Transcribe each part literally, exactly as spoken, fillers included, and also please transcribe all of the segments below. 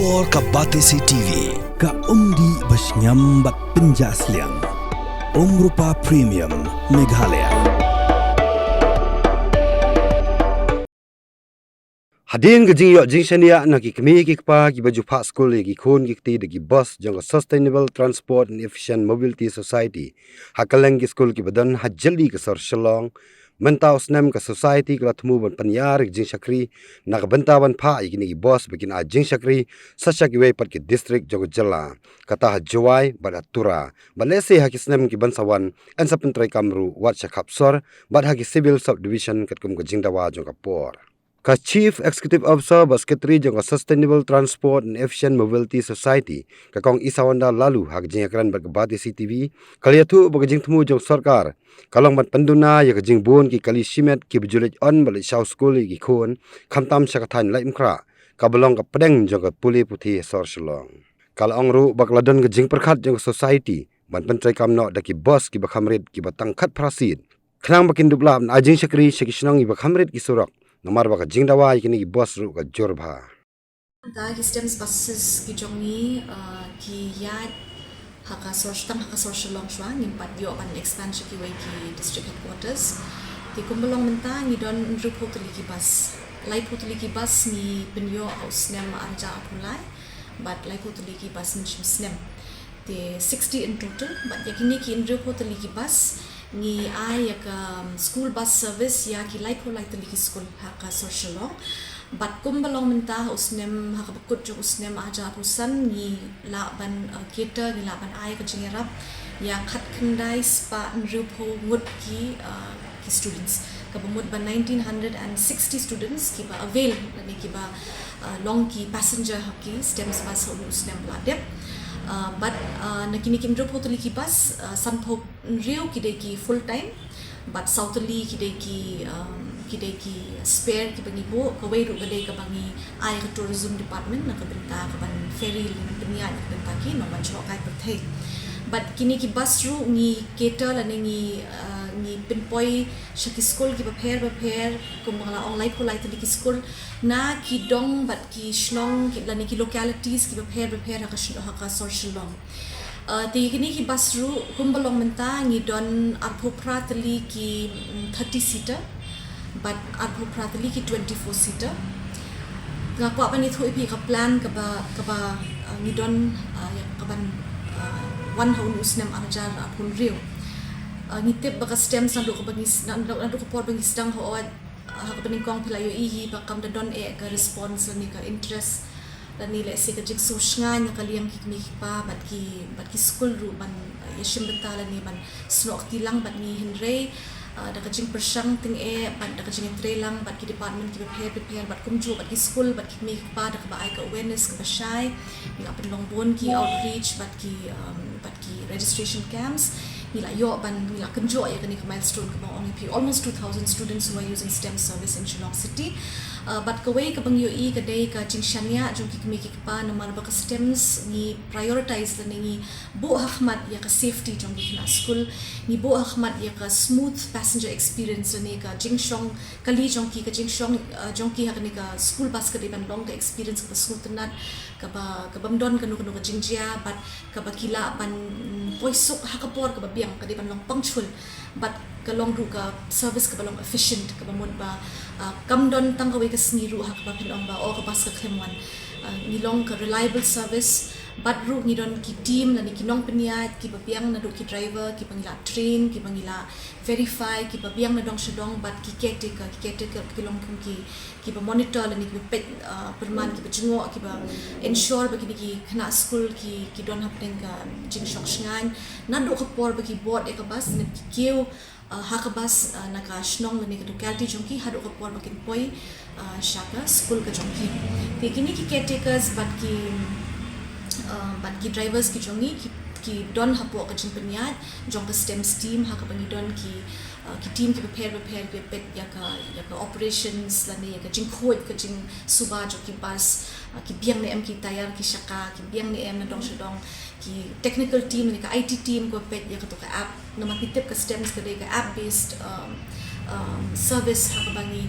Or ka Batesi T V, ka umdih ba shngiam bad pynjah sliang. Umrupa Premium, Meghalaya. Hadien ka jingïoh jingshaniah na ki kmie ki kpa kiba ju phah skul ïa ki khun ki kti da ki bus jong ka Sustainable Transport and Efficient Mobility Society ha kylleng ki skul kiba don ha jylliew ka sor Shillong, mynta u snem ka society ka la thmu ban pynïar ïa ka jingshakri na ka bynta ban phah ïa kine ki bus ba kin ai jingshakri sha kiwei pat ki district jong ka jylla, kata ha Jowai bad ha Tura, bad lehse ha ki snem kiban sa wan yn sa pyntreikam ruh wat sha Khapsor bad ha ki civil subdivision katkum ka jingdawa jong ka por. Ka Chief Executive Officer bad Secretary jong ka Sustainable Transport and Efficient Mobility Society, ka Kong Isawanda Laloo, ha ka jingïakren bad ka Batesi T V, ka la ïathuh ba ka jingthmu jong sorkar ka long ban pynduna ïa ka jingbun ki kali shimet kiba ju leit on bad leit shaw skul ïa ki khun, khamtam sha ka thaiñ Laitumkhrah kaba long ka pdeng jong ka pule puthi sor Shillong. Ka la ong ruh ba ka la don ka jingpyrkhat jong ka society ban pyntreikam noh da ki bus kiba kham rit kiba tang khatphra seat, khnang ba kin dup lah ban ai jingshakri sha ki shnong kiba kham rit ki surok, namar ba ka jingdawa ïa kine ki bus ruh ka jur bha. Ta ki STEMS buses ki jong ngi, uh, ki ïaid ha ka sor, tang ha ka sor Shillong shuwa, ngim pat ïoh ban expand sha kiwei ki district headquarters. Te kumba long mynta ngi don hynriewphew tylli ki bus. Laiphew tylli ki bus ngi pynïoh ha u snem arhajar arphew lai, bad laiphew tylli ki bus mynshem snem. Te sixty in total, bad ïa kine ki hynriewphew tylli ki bus ngi ai ïa ka, um, school bus service ïa ki laiphew lai tylli ki skul ha ka sor Shillong. Bad kumba long mynta ha u snem, ha kaba kut jong u snem arhajar arphew san, ngi lah ban, uh, cater, ngi lah ban ai ka jingïarap ïa khatkhyndai spah hynriewphew ngut ki, uh, ki students. Kaba mut ba nineteen hundred and sixty students kiba avail lane kiba, uh, long ki passenger ha ki STEMS bus ha une u snem ba la dep. Uh, bad, uh, na kine ki hynriewphew tylli ki bus, uh, sanphew hynriew ki dei ki full time, bad saw tylli ki dei ki, um, ki dei ki spare kiba ngi buh, kawei ruh ka dei kaba ngi ai ka tourism department na ka bynta kaban ferry lane pynïaid na ka bynta ki nongwan shoh kai pyrthei. Bad kine ki bus ruh ngi cater lane ngi, uh, ngi pynpoi sha ki skul kiba pher bapher, kumba nga la ong, laiphew lai tylli ki skul na ki dong bad ki shnong ki, lane ki localities kiba pher bapher ha ka shnong, ha ka sor Shillong. Uh, te kine ki bus ruh kumba long mynta ngi don arphew phra tylli ki, mm, thirty seater bad arphew phra tylli ki twenty-four seater. Nga kwah ban ïathuh ïa phi ka plan kaba, kaba, uh, ngi don, uh, ïa kaban, uh, wan ha une u snem arhajar arphew hynriew. Uh, ngi tip ba ka STEMS naduh kaba ngi s-, naduh, naduh ka por ba ngi sdang hooid, uh, ha kaba nyngkong phi la ïohi hi ba kam da don eh ka response lane ka interest lane lehse ka jingsngewshngaiñ na ka liang ki kmie ki kpa bad ki, bad ki skul ruh ban, uh, ïashim bynta lane ban snoh kti lang bad ngi, hynrei, uh, da ka jingpyrshang tyngeh bad da ka jingïatreilang bad ki department kiba pher bapher bad kumjuh bad ki skul bad ki kmie ki kpa da kaba ai ka awareness kaba shai. Ngi la pynlong bun ki outreach bad ki, um, bad ki registration camps. Ngi la ïoh ban, ngi la kynjoh ïa kane ka milestone kaba ong ïa phi, almost two thousand students who are using STEM service in Shillong City. Uh, bad kawei kaba ngi ïohi ka dei ka jingshaniah jong ki kmie ki kpa namar ba ka STEMS ngi prioritize lane ngi buh ha khmat ïa ka safety jong ki khynnah skul, ngi buh ha khmat ïa ka smooth passenger experience lane ka jingshong kali jong ki, ka jingshong, uh, jong ki ha kane ka school bus ka dei ban long ka experience kaba sngewtynnat, kaba, kabym don kano kano ka jingjia bad kaba ki lah ban, mm, poi suk ha ka por kaba biang, ka dei ban long punctual bad ka long ruh ka service kaba long efficient, kaba mut ba, uh, kam don tang kawei ka sngi ruh ha kaba phin ong ba, oh, ka bus ka khlem wan. Uh, ngi long ka reliable service bad ruh ngi don ki team lane ki nongpynïaid kiba biang naduh ki driver kiba ngi la train, kiba ngi la verify, kiba biang na dong sha dong bad ki caretaker, ki caretaker ki long kum ki, kiba monitor lane kiba peit, uh, pyrman, kiba jngoh, kiba ensure ba kine ki khynnah skul ki, ki don hapdeng ka jingshong shngaiñ naduh ka por ba ki bud ïa ka bus, lane ki kiew, uh, ha ka bus, uh, na ka shnong lane ka locality jong ki haduh ka por ba kin poi, uh, sha ka skul ka jong ki. Te kine ki caretakers bad ki, uh, bad ki drivers ki jong ngi ki, ki don hapoh ka jingpynïaid jong ka STEMS team ha kaba ngi don ki, uh, ki team kiba pher bapher kiba peit ïa ka, ïa ka operations lane ïa ka jingkhuid ka jingsuba jong ki bus, uh, ki biang ne em ki tyre ki shaka, ki biang ne em na dong sha dong, ki technical team ne ka I T team kiba peit ïa kato ka app. Namar phi tip ka STEMS ka dei ka app based, um, um, service ha kaba ngi,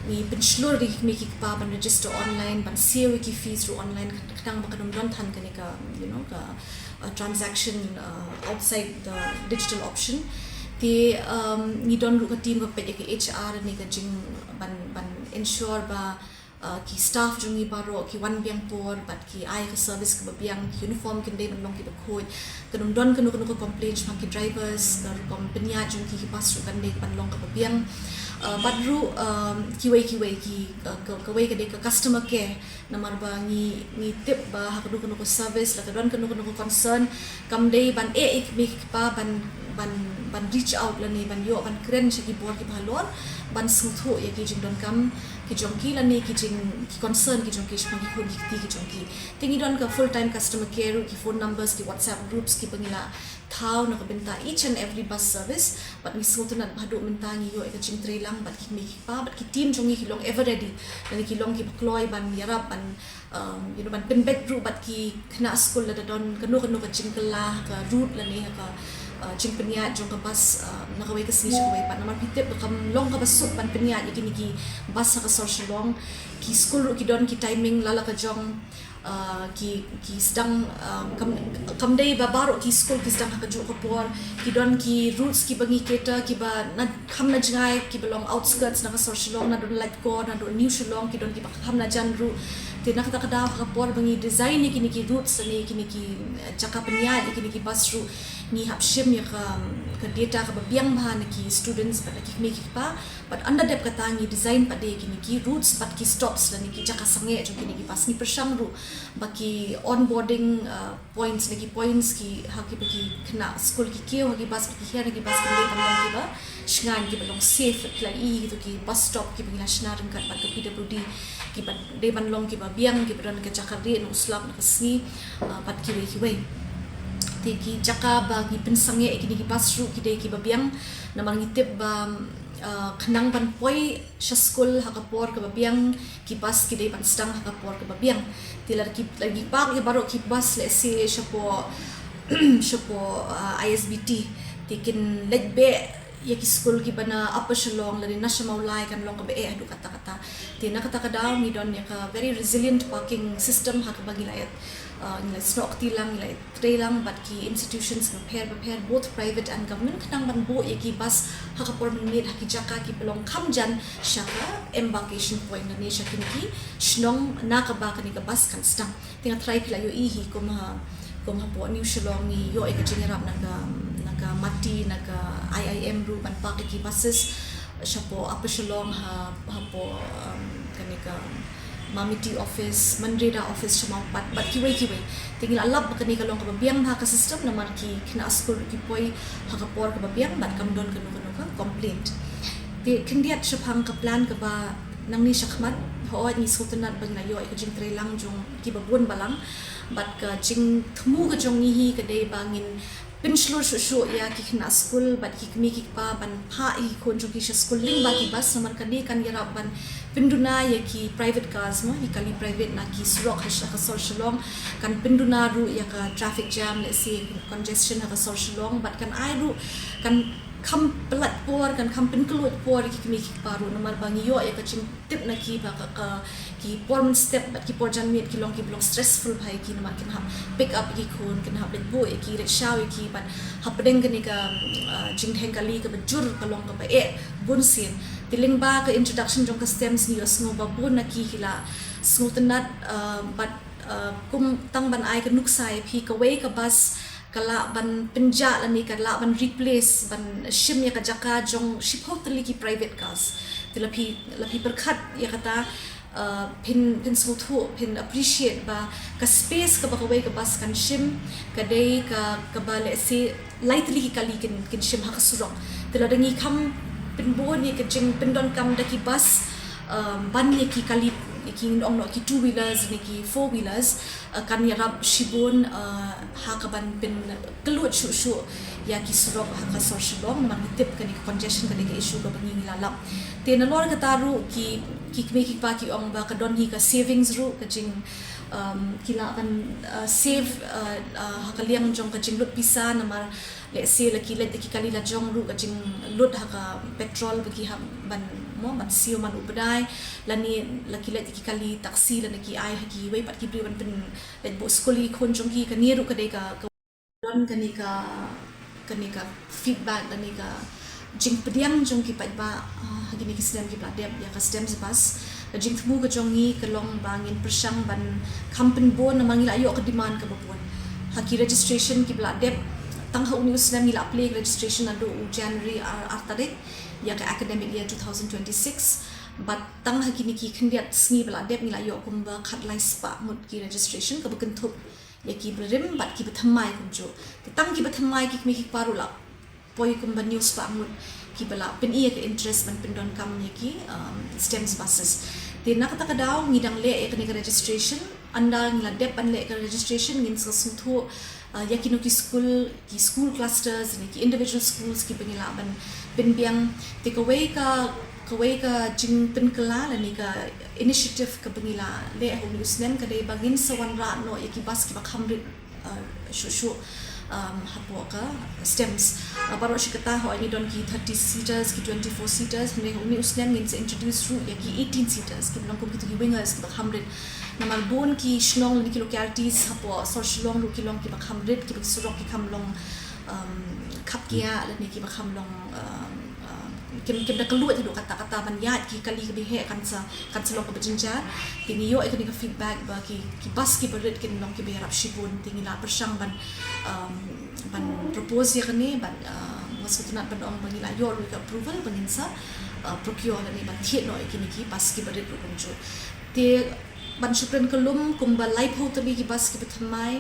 ngi pynshlur ïa ki kmie ki kpa ban register online, ban siew ïa ki fees ruh online, khnang ba kan ym don than kane ka, you know, ka uh, transaction uh, outside the digital option. Te um, ngi don ruh ka team ba peit ïa ka H R ne ka jing ban, ban ensure ba uh, ki staff jong ngi baroh ki wan biang por bad ki ai ka service kaba biang, uniform kin dei ban long kiba khuid, kan ym don kano kano ka complaint shaphang ki drivers, ka rukom pynïaid jong ki, ki bus ruh kan dei ban long kaba biang. Uh, bad ruh um, kiwei kiwei ki uh, ka, kawei ka dei ka customer care. Namar ba ngi, ngi tip ba ha kano kano ka service, la ka don kano kano ka concern, kam dei ban eh ïa ki kmie ki kpa ban, ban, ban reach out lane ban ïoh ban kren sha ki bor kiba halor, ban sngewthuh ïa ki jingdonkam ki jong ki lane ki jing, ki concern ki jong ki shaphang ki khun ki kti ki jong ki. Te ngi don ka full time customer care ruh, ki phone numbers, ki WhatsApp groups kiba ngi la thaw na ka bynta each and every bus service. Bad ngi sngewtynnat ba haduh mynta ngi ïoh ïa ka jingtrei lang bad ki kmie ki kpa bad ki team jong ngi ki long ever ready, lane ki long kiba kloi ban ïarap, ban um, you know, ban pynbeit ruh bad ki khynnah skul lada don kano kano ka jingkylla ha ka route lane ha ka uh, jingpynïaid jong ka bus uh, na kawei ka sngi sha kawei pat. Namar phi tip ba kam long kaba suk ban pynïaid ïa kine ki bus ha ka sor Shillong. Ki skul ruh ki don ki timing la la ka jong, uh, ki, ki sdang, uh, kam, kam dei ba baroh ki skul ki sdang ha kajuh ka por. Ki don ki routes kiba ngi cater, kiba na kham na jngai, kiba long outskirts na ka sor Shillong, naduh Laitkor, naduh New Shillong, ki don kiba kham na jan ruh. Te na kata ka daw ha ka por ba ngi design ïa kine ki routes ne kine ki, eh, jaka pynïaid ïa kine ki bus ruh, ngi hap shim ïa ka, ka data kaba biang bha na ki students bad na ki kmie ki kpa. Bad ynda dep kata ngi design pat de ïa kine ki routes bad ki stops lane ki jaka sangeh jong kine ki bus. Ngi pyrshang ruh ba ki onboarding, uh, points, ne ki points ki ha kiba ki khynnah skul ki kiew ha ki bus, ki hiar ha ki bus, ki dei ban long kiba shngaiñ, kiba long safe. Ki la i kito ki bus stop kiba ngi la shna ryngkat bad ka P W D, kiba dei ban long kiba biang, kiba don ka jaka rieh na u slap na ka sngi, uh, bad kiwei kiwei. Te ki jaka ba ngi pynsangeh ïa kine ki bus ruh ki dei kiba biang, namar ngi tip ba, uh, khnang ban poi sha skul ha ka por kaba biang, ki bus ki dei ban sdang ha ka por kaba biang. Te lada ki, lada ki park ïa baroh ki bus, let's say, shapoh, shapoh, uh, I S B T, te kin leit beh ïa ki skul kiba na Upper Shillong lane na sha Mawlai, kan long kaba eh haduh katta katta. Te na kata ka daw ngi don ïa ka very resilient parking system ha kaba ngi la ïa, uh, ngi la snoh kti lang, ngi la ïa trei lang bad ki institutions bapher bapher, both private and government, khnang ban buh ïa ki bus ha ka por mynmiet ha ki jaka kiba long kham jan sha ka embarkation point lane sha kine ki shnong na kaba kane ka bus kan sdang. Te nga tharai phi la ïohi hi kum ha, kum hapoh New Shillong ngi ïoh ïa ka jingïarap na ka, na ka MATI, na ka I I M ruh ban park ïa ki buses shapoh Upper Shillong ha, hapoh, um, kane ka MAMITI office, MGNREGA office sha Mawpat bad kiwei kiwei. Te ngi la lap ba kane ka long kaba biang bha ka system namar ki khynnah skul ruh ki poi ha ka por kaba biang bad kam don kano kano ka complaint. Te khyndiat shaphang ka plan kaba nangne shakhmat, hooid ngi sngewtynnat ba ngi la ïoh ïa ka jingtrei lang jong kiba bun balang bad ka jingthmu ka jong ngi hi ka dei ba ngin pynshlur shuh shuh ïa ki khynnah skul bad ki kmie ki kpa ban phah ïa ki khun jong ki sha skul lyngba ki bus, namar kane kan ïarap ban pynduna ïa ki private cars, mo, ki kali private na ki surok ha, ha ka sor Shillong, kan pynduna ruh ïa ka traffic jam, let's say congestion ha ka sor Shillong, bad kan ai ruh, kan kham pynlait por, kan kham pynkhlaiñ por ïa ki kmie ki kpa ruh, namar ba ngi ïoh ïa ka jingtip na ki ba ka, ka ki por mynstep bad ki por janmiet ki long kiba long stressful bha ïa ki namar kin hap pick up ïa ki khun, kin hap leit buh ïa ki, leit shaw ïa ki, bad hapdeng kane ka, uh, jingdheng kali kaba jur ka long kaba eh bunsien. Te lyngba ka introduction jong ka STEMS ngi la sngew ba bun na ki ki la sngewtynnat, uh, bad, uh, kum tang ban ai ka nuksa ïa phi, kawei ka bus ka lah ban pynjah lane ka lah ban replace, ban shim ïa ka jaka jong shiphew tylli ki private cars. Te la phi, la phi pyrkhat ïa kata, uh, phin, phin sngewthuh, phin appreciate ba ka space kaba kawei ka bus kan shim ka dei ka, kaba, let's say, lai tylli ki kali kin, kin shim ha ka surok. Te lada ngi kham pynbun ïa ka jingpyndonkam da ki bus, um, ban ïa ki kali, ïa ki, ngin ong noh, ki two wheelers ne ki four wheelers, uh, kan ïarap shibun, uh, ha kaban pynkhlaiñ shuh shuh ïa ki surok ha ka sor Shillong, namar ngi tip kane ka congestion ka dei ka issue kaba ngi, ngi la lap. Te nalor kata ruh ki, ki kmie ki kpa ki ong ba ka don hi ka savings ruh, ka jing, um, ki lah ban, uh, save, uh, uh, ha ka liang jong ka jinglut pisa, namar let's say la ki leit da ki kali la jong ruh ka jinglut ha ka petrol ba ki hap ban ban siew man u bnai, lane la ki leit ki kali taxi lane ki ai ha kiwei pat ki briew ban pynleit buh skul ïa ki khun jong ki. Kane ruh ka dei ka, ka don kane ka, kane ka feedback lane ka jingpdiang jong ki paidbah, ah, ha kine ki snem kiba la dep ïa ka STEMS bus. Ka jingthmu ka jong ngi ka long ba ngin pyrshang ban kham pynbun namar ngi la ïoh ka demand kaba bun. Ha ki registration kiba la dep tang ha une u snem ngi la plie registration naduh u January ar, ar tarik ïa ka academic year two thousand twenty-six. Bad tang ha kine ki khyndiat sngi ba la dep ngi la ïoh kumba khatlai spah ngut ki registration, kaba kynthup ïa kiba rim bad kiba thymmai kumjuh. Te tang kiba thymmai ki kmie ki kpa ruh la poi kumba hynñiew spah ngut kiba la pyni ïa ka interest ban pyndonkam ïa ki, um, STEMS buses. Te na kata ka daw ngi dang leh ïa kane ka registration, ynda ngi la dep ban leh ka registration ngin sa sngewthuh, uh, ïa kino ki school, ki school clusters ne ki individual schools kiba ngi lah ban pynbiang. Te kawei ka, kawei ka jingpynkylla lane ka initiative kaba ngi la leh ha une u snem ka dei ba ngin sa wanrah noh ïa ki bus kiba kham rit, uh, shuh shuh, um, hapoh ka STEMS. Uh, baroh shi katta hooid ngi don ki thirty seaters, ki twenty-four seaters, hynrei ha une u snem ngin sa introduce ruh ïa ki eighteen seaters kiba long kum kito ki wingers kiba kham rit. Namar bun ki shnong lane ki localities hapoh sor Shillong ruh ki long kiba kham rit, kiba surok ki kham long, um, khapkiah lane kiba kham long, um, um, kim, kim da kylluid haduh katta katta ban ïaid ki kali kaba heh kan sa, kan sa long kaba jynjar. Te ngi ïoh ïa kane ka feedback ba ki, ki bus kiba rit kin long kiba ïarap shibun. Te ngi la pyrshang ban, um, ban propose ïa kane, ban, uh, nga sngewtynnat ban ong ba ngi la ïoh ruh ïa ka approval ba ngin sa, uh, procure lane ban thied noh ïa kine ki bus kiba rit ruh kumjuh. Te ban shu kren ka lum kumba laiphew tylli ki bus kiba thymmai,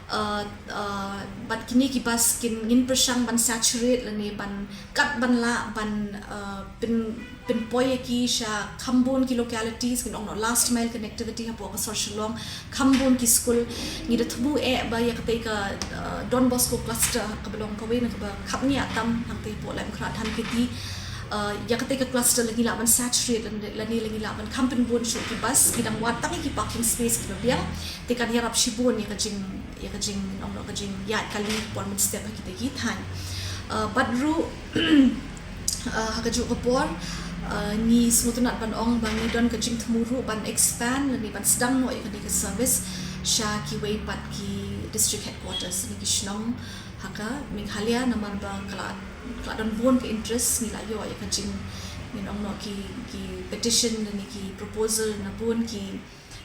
uh, uh, bad kine ki bus kin, ngin pyrshang ban saturate lane ban kat ban lah ban, uh, pyn, pynpoi ïa ki sha kham bun ki localities, ngin ong noh last mile connectivity hapoh ka sor Shillong, kham bun ki school. Ngi da thmu eh ba ïa katei ka, uh, Don Bosco cluster kaba long kawei na kaba khapngiah tam hangtei hapoh Laitumkhrah Dhankheti. Uh, ïa katei ka cluster la ngi lah ban saturate lane, lane la ngi lah ban kham pynbun shuh ki bus, ngi dang wad tang ïa ki parking space kiba biang. Te kan ïarap shibun ïa ka jing, ïa ka jing, ong noh ka jingïaid kali por mynstep ha kitei ki thaiñ. Uh, bad ruh, uh, ha kajuh ka por, uh, ngi sngewtynnat ban ong ba ngi don ka jingthmu ruh ban expand lane ban sdang noh ïa kane ka service sha kiwei pat ki district headquarters ne ki shnong ha ka Meghalaya, namar ba ka la, ka la don bun ka interest, ngi la ïoh ïa ka jing, ngin ong noh ki, ki petition lane ki proposal na bun ki,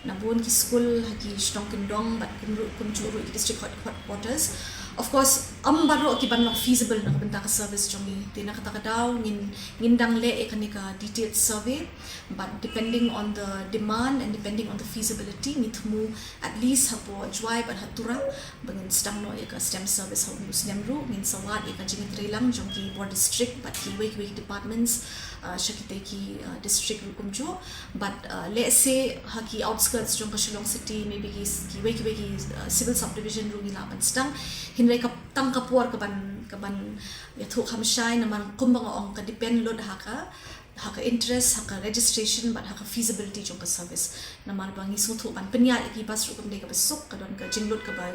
na bun ki school ha ki shnong kyndong bad kumjuh, kumjuh ruh ki district head-, headquarters. Of course ym baroh ki ban long feasible na ka bynta ka service jong ngi. Te na kata ka daw ngin, ngin dang leh ïa kane ka detailed survey, but depending on the demand and depending on the feasibility ngi thmu at least hapoh Jowai bad ha Tura ba ngin sdang noh ïa ka STEM service ha une u snem ruh. Ngin sa wad ïa ka jingïatreilang jong ki bor district bad kiwei kiwei ki departments, uh, sha kitei ki, uh, district ruh kumjuh. But, uh, let's say ha ki outskirts jong ka Shillong city, maybe ki, kiwei kiwei ki, uh, civil subdivision ruh ngi lah ban sdang. Hynrei ka tang ka por ka ban, ka ban ïathuh kham shai namar kumba nga ong ka depend lut ha ka, ha ka interest, ha ka registration bad ha ka feasibility jong ka service. Namar ba ngi sngewthuh ban pynïaid ïa ki bus ruh kam dei kaba suk, ka don ka jinglut kaba,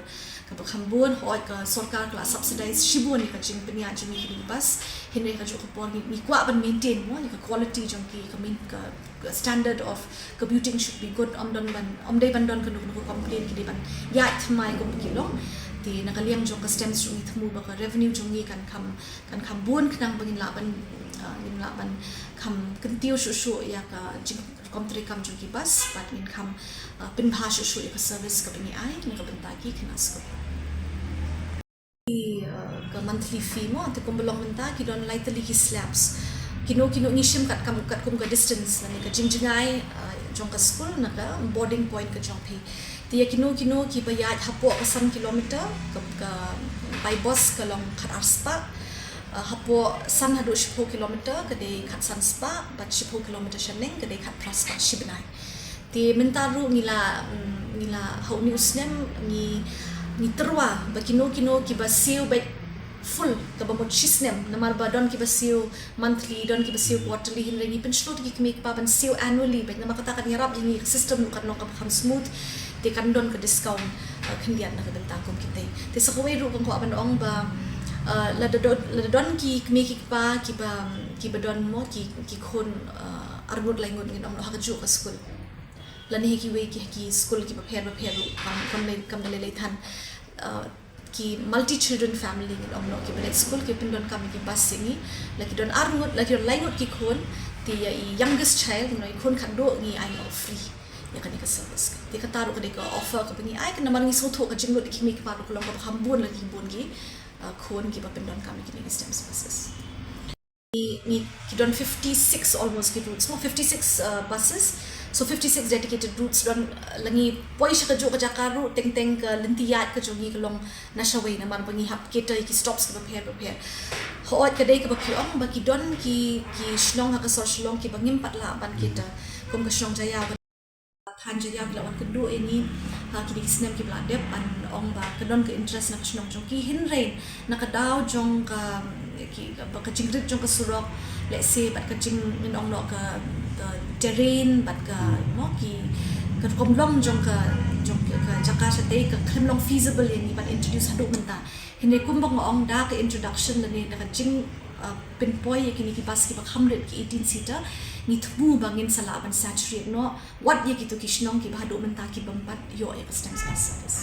kaba kham bun. Hooid ka sorkar ka la subsidize shibun ïa ka jingpynïaid jong ngi ki bus. Hynrei ha kajuh ka por ngi, ngi kwah ban maintain mo ïa ka quality jong ki, ka main, ka, ka standard of commuting should be good. Ym don ban, ym dei ban don kano kano ka complain, ki dei ban ïaid thymmai kum ki long. Te na ka liang jong ka STEMS ruh ngi thmu ba ka revenue jong ngi kan kham, kan kham bun khnang ba ngin lah ban, ah, ngin lah ban kham kyntiew shuh shuh ïa ka jingrukom treikam jong ki bus bad ngin kham, ah, pynbha shuh shuh ïa ka service kaba ngi ai na ka bynta ki khynnah skul. Ki, ah, ka monthly fee mo, te kumba long mynta ki don lai tylli ki slabs. Kino kino ngi shim katkam, katkum ka distance lane ka jingjngai, ah, jong ka skul na ka boarding point ka jong phi. Te ïa kino kino kiba ïaid hapoh ka san kilometer, ka, ka by bus ka long khat ar spah. Uh, hapoh san haduh shiphew kilometer ka dei khat san spah, bad shiphew kilometer shaneng ka dei khat phra spah shi bnai. Te mynta ruh ngi la, mm, ngi la ha une u snem ngi, ngi tyrwa ba kino kino kiba siew beit full kaba mut shi snem, namar ba don kiba siew monthly, don kiba siew quarterly, hynrei ngi pynshlur ïa ki kmie ki kpa ban siew annually beit, namar kata kan ïarap ïa ngi, ka system ruh kan long kaba kham smooth, te kan don ka discount, uh, khyndiat na ka bynta kum kitei. Te sa kawei ruh kong kwah ban ong ba, Uh, lada don, lada don ki kmie ki kpa kiba, kiba don mo ki, ki khun, uh, arngut laingut ngin ong noh ha kajuh ka skul. Lane ha kiwei ki, ki skul kiba pher bapher ruh kam, kam lei, kam da lei lei than. Uh, ki multi children family ngin ong noh kiba leit skul ki pyndonkam ïa ki bus ïa ngi. La ki don arngut, la ki don laingut ki khun, te ïa i youngest child, you know, i khun khatduh ngi ai noh free ïa kane ka service. Te kata ruh ka dei ka offer kaba ngi ai ka namar ngi sngewthuh ka jinglut ïa ki kmie ki kpa ruh ka long kaba kham bun la ki bun ki, uh, khun kiba pyndonkam ïa kine ki STEM services. Ngi, ngi, ki don fifty-six almost ki routes, mo, fifty-six, uh, buses. So fifty-six dedicated routes don, uh, la ngi poi sha kajuh ka jaka ruh, teng teng ka lynti ïaid ka jong ngi ka long na shawei namar ba ngi hap cater ïa ki stops kiba pher bapher. Hooid ka dei kaba phi ong ba ki don ki, ki shnong ha ka sor Shillong kiba ngim pat lah ban cater. Kum ka shnong Jaya, ka thaiñ Jaya ki la wan kynduh ïa ngi ha kine ki snem kiba la dep, ban ong ba ka don ka interest na ka shnong jong ki, hynrei na ka daw jong ka, ki, ba ka jingrit jong ka surok, let's say, bad ka jing, ngin ong noh ka, ka terrain, bad ka, mo, ki, ka rukom long jong ka, jong ka, ka jaka shatei ka khlem long feasible ïa ngi ban introduce haduh mynta. Hynrei kumba nga ong, da ka introduction lane da ka jing, uh, pynpoi ïa kine ki bus kiba kham rit ki eighteen seater, ngi thmu ba ngin sa lah ban saturate noh wat ïa kito ki shnong kiba haduh mynta ki bym pat ïoh ïa ka STEM bus service.